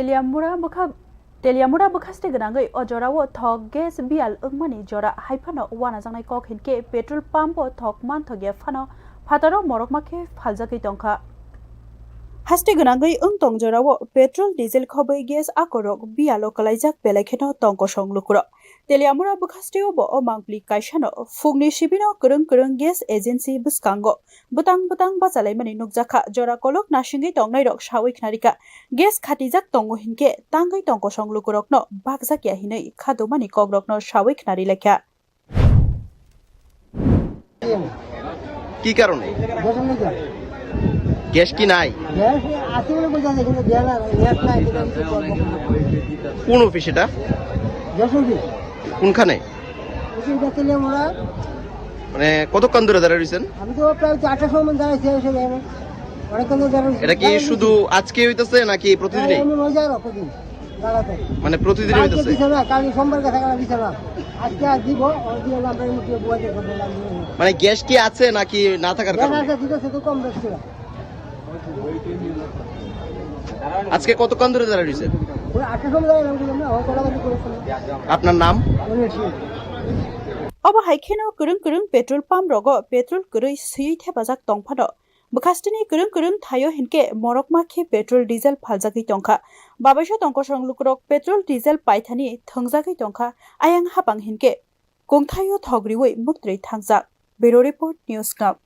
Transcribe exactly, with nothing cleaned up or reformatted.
Teliamura bwkha Teliamura bwkhaste gwnangwi o jorao thok gas biyal wngmani jora hai phano wanajaknai kok hinkhe petrol pump o thok manthokya phano phataro morokma khe phaljagwi tongkha. Haste gwnangwi wng tong jorao petrol, diesel khobwi gas akorok biyalo kwlaijak belai kheno tong kosong lukurok. Teliamura bwkhasteo bo o mangpli kaisano phukni sibino kwrwng kwrwng gas agency bwskango bwtang bwtang bachalaimani nukjakha. Jora kolok nasingwi tongnairok sawi khnarikha, gas khatijak tongo hinkhe tangwi tong kosong lukurokno bakjakya hinwi khatumani kokrokno sawi khnarilaikha. কি কারণে? গ্যাস কি নাই? গ্যাস আছে বলে বোঝা যায়, কিন্তু দেওয়া না, গ্যাস নাই, সেটা আমি কি করবো? কোন অফিস এটা? Gas office. কোনখানে? ওই যে এটা তেলে আমরা মানে কতক্ষণ ধরে দাঁড়ায় রয়েছেন? আমি তো প্রায় চারটার সময় দাঁড়াইছি, এসে দেখেন। অনেকক্ষণ ধরে দাঁড়াইছি। এটা কি শুধু আজকে হইতেছে নাকি প্রতিদিনই? আমি রোজা রাখো দিন। মানে প্রতিদিন হইতেছে? কালকে সোমবার গেছে, কালকে দিছে না। আজকে আর দিব, ওই দিয়ে আমরা মুখে বুয়া দিয়ে করবো, লাগবে। মানে গ্যাস কি আছে নাকি না থাকার কারণে? আছে, দিতে শুধু কম বেশি ছিল। আজকে কতক্ষণ ধরে দাঁড়ায় রয়েছে? ওই আটটার সময় দাঁড়ায় রয়েছে, আমরা কটাবাজি করেছিলাম। আপনার নাম? Obo hai kheno kwrwng kwrwng petrol pump rogo petrol kwrwi swiwi thepajak tongphano. Bwkhasteni kwrwng kwrwng thaio hinkhe morokma khe petrol diesel phaljagwi tongkha. Babaisa tongkosong lukurok petrol diesel paithani thwngjagwi tongkha. Ayang hapang hinkhe kungthaio thok riwi muktrwi thangjak. Bureau Report, News Club.